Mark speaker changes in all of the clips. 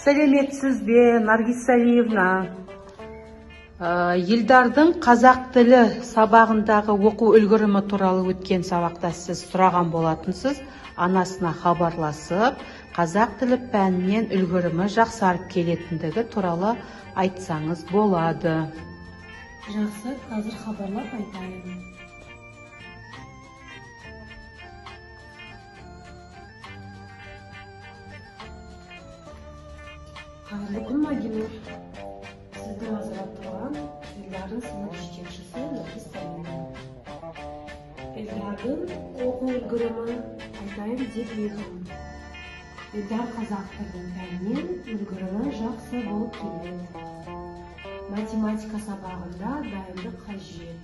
Speaker 1: Сәлеметсіз бе, Наргиз Салиевна? Елдардың қазақ тілі сабағындағы оқу үлгерімі туралы өткен сабақта сіз сұраған болатынсыз. Анасына хабарласып, қазақ тілі пәнінен үлгерімі жақсарып келетіндігі туралы айтсаңыз болады.
Speaker 2: Жақсы, қазір хабарлап айтайын. Қайырлы күн, Магинур. Сізді мазалап тұрған Елдардың сынып жетекшісі Наргиз Салиева. Елдардың оқу үлгерімін айтайын деп едім. Елдар қазақ тілі пәнінен үлгерімі жақсы болып келеді. Математика сабағында дайындық қажет.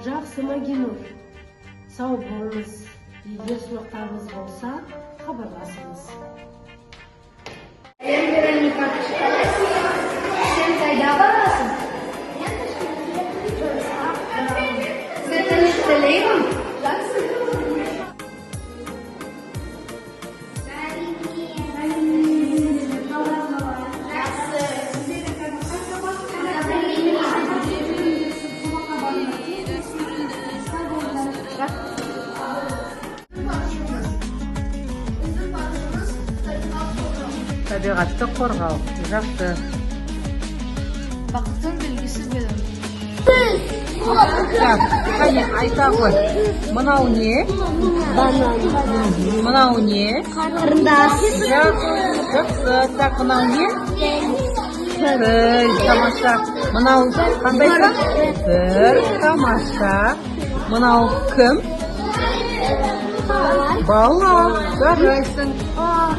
Speaker 2: Жақсы, Магинур. Сау болыңыз. Егер сұрақтарыңыз болса, хабарласыңыз.
Speaker 3: Сәлем, Вероника. Сен қайда барасың?
Speaker 4: Мен Ташкентке жұмысқа барамын.
Speaker 3: Сен тыныш тілеймін.
Speaker 4: Жақсы. Жақсы.
Speaker 5: Біздің парызымыз табиғат қорғау.
Speaker 1: Табиғатты қорғау. Жақсы.
Speaker 5: Бақыттың белгісі білім.
Speaker 1: Так, қане, айта ғой. Мынау не?
Speaker 4: Банан.
Speaker 1: Мынау не?
Speaker 4: Қарындас.
Speaker 1: Жақсы. Так, мынау не? Піл, тамаша. Мынау қандай сан? Бір, тамаша. Мынау кім? Бала. Жарайсың.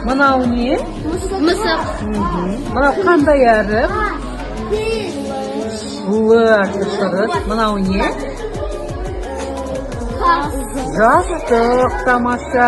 Speaker 1: Мынау не?
Speaker 4: Мысық.
Speaker 1: Мынау қандай әріп? Л әрпі, дұрыс. Мынау не? Жастық, тамаша.